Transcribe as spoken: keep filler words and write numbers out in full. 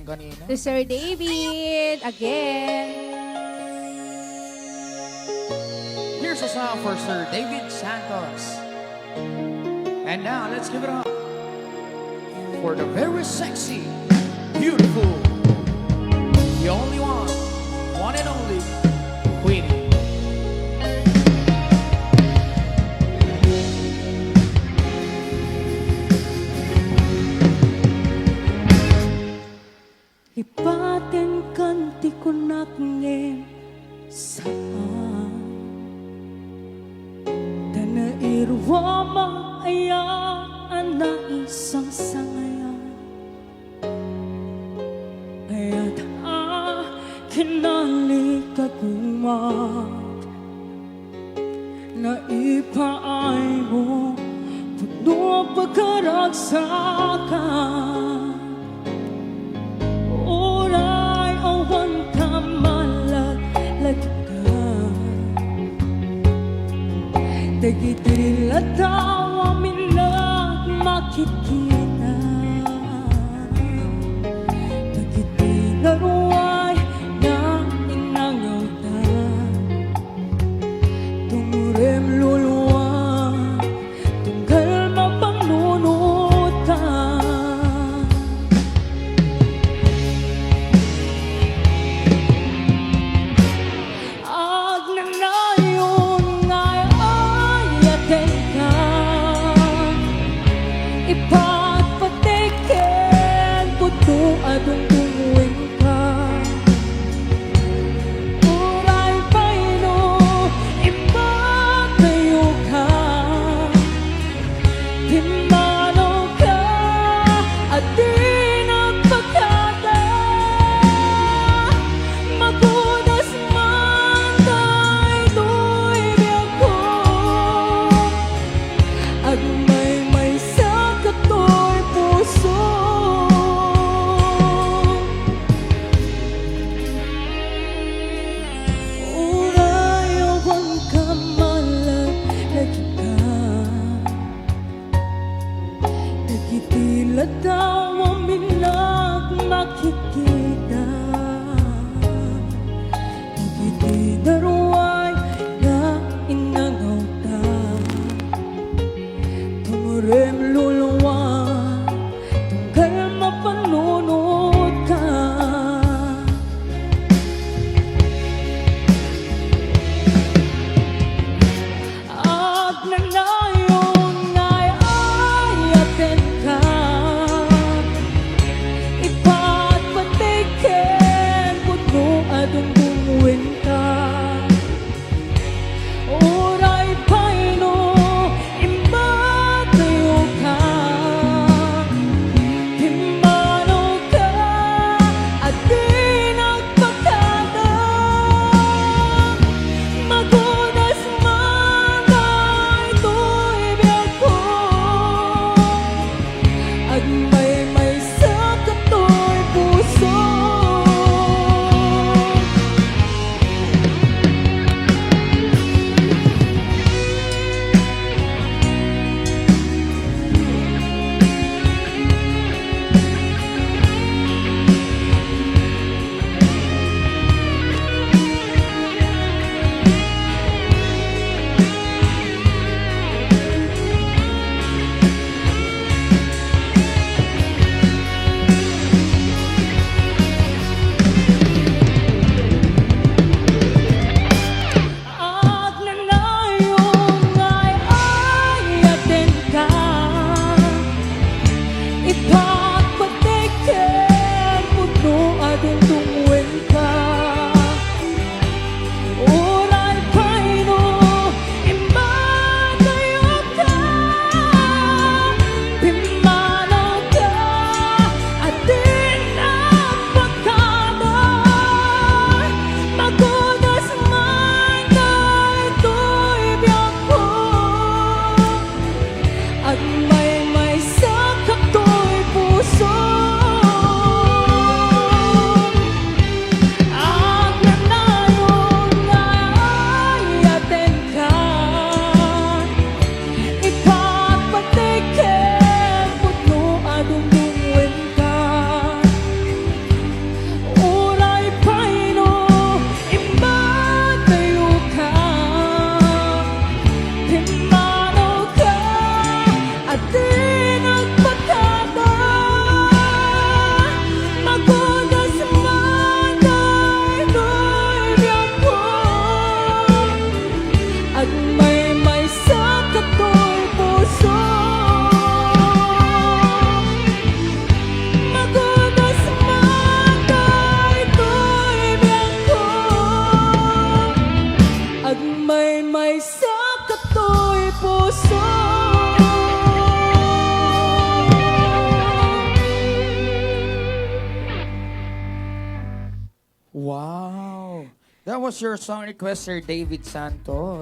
kanina. To Sir David, again. Here's a song for Sir David Santos. And now, let's give it up for the very sexy, beautiful, the only one, one and only, Queenie. Ipatenkan ti kunak ngem saan. Ta nairuam aya a naisangsangayan. Kayat a kinalikagumak. Naipaaymo, pudno pakaragsakan. Uray awan ka malaglagitan. Dagiti lataw a minnak makikita. Dagiti naruay nga inangawtan. Tumrem luluang, tunggal mapanunot ka. Agnanayon nga ay-ayatenka. Ipatpatek ken pudno a dungdungngoenka. Uray pay no immakayoka, pimmanawka a di nagpakada. Mapunas man daytoy biagko, agmaymaysa katoy puso. Puso. Wow. That was your song request, Sir David Santos.